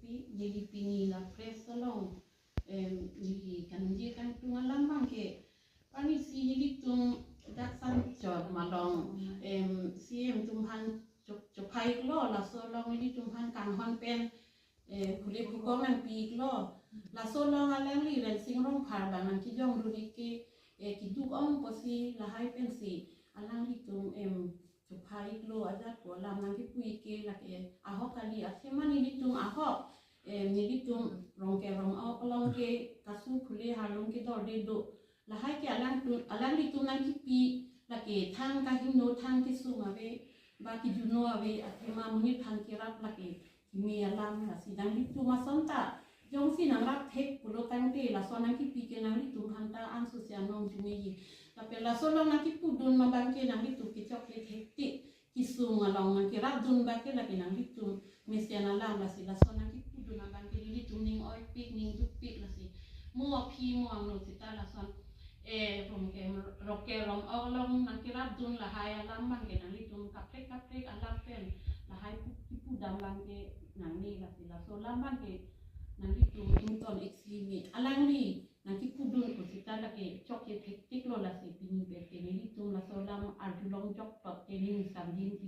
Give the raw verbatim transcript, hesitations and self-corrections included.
Neli pini la press along, em, neli kaningje kangtung alam abang ke, pini si nelitum dak Sanchor malong, em, C M atum aphan chok-, chophai-iklo, laso along nelitum aphan kanghon pen, eh, khule pukong nangpi-iklo. Laso along alangli Rensing Rongphar abang nangkejongdun-ik ke, eh, keduk ong pusi lahai pensi alanglitum, em, chophai-iklo, ajat ko alam nangkipu-ik ke lake ahok kali, athema nelitum ahok, em, nelitum Rongker Rong-ok along ke kasu khule harlung kedorde do. Lahai ke alangtum, alanglitum nangkipi lake thang kahingno, thang kesung ave, ba kejuno ave, athema monit aphan kerap lake keme alam, lasi nanglitum ason ta jongsi nangrap thek pulo tangte laso nangkipi ke nanglitum aphan ta anso si anong jumeji. Lapen laso along nangkipudun abang ke nanglitum kechokche thektik, kesung along nangkerapdun abang ke lake nanglitum mesen alam, lasi laso nangkipudun abang ke nelitum ning oipik, ning dukpik, lasi mo aphi mo angno sita lason, eh, Rongker, Rongker Rong-ok along nangkerapdun lahai alam abang ke nanglitum kaprek kaprek alam pen lahai pu-, kipudam abang ke nangne, lasi laso alam abang ke nanglitum ington-ik si me. Alangli nangkipudun ko sita lake chokche thektiklo, lasi pini pen ke nelitum laso alam arjulong joktok ke ning sandin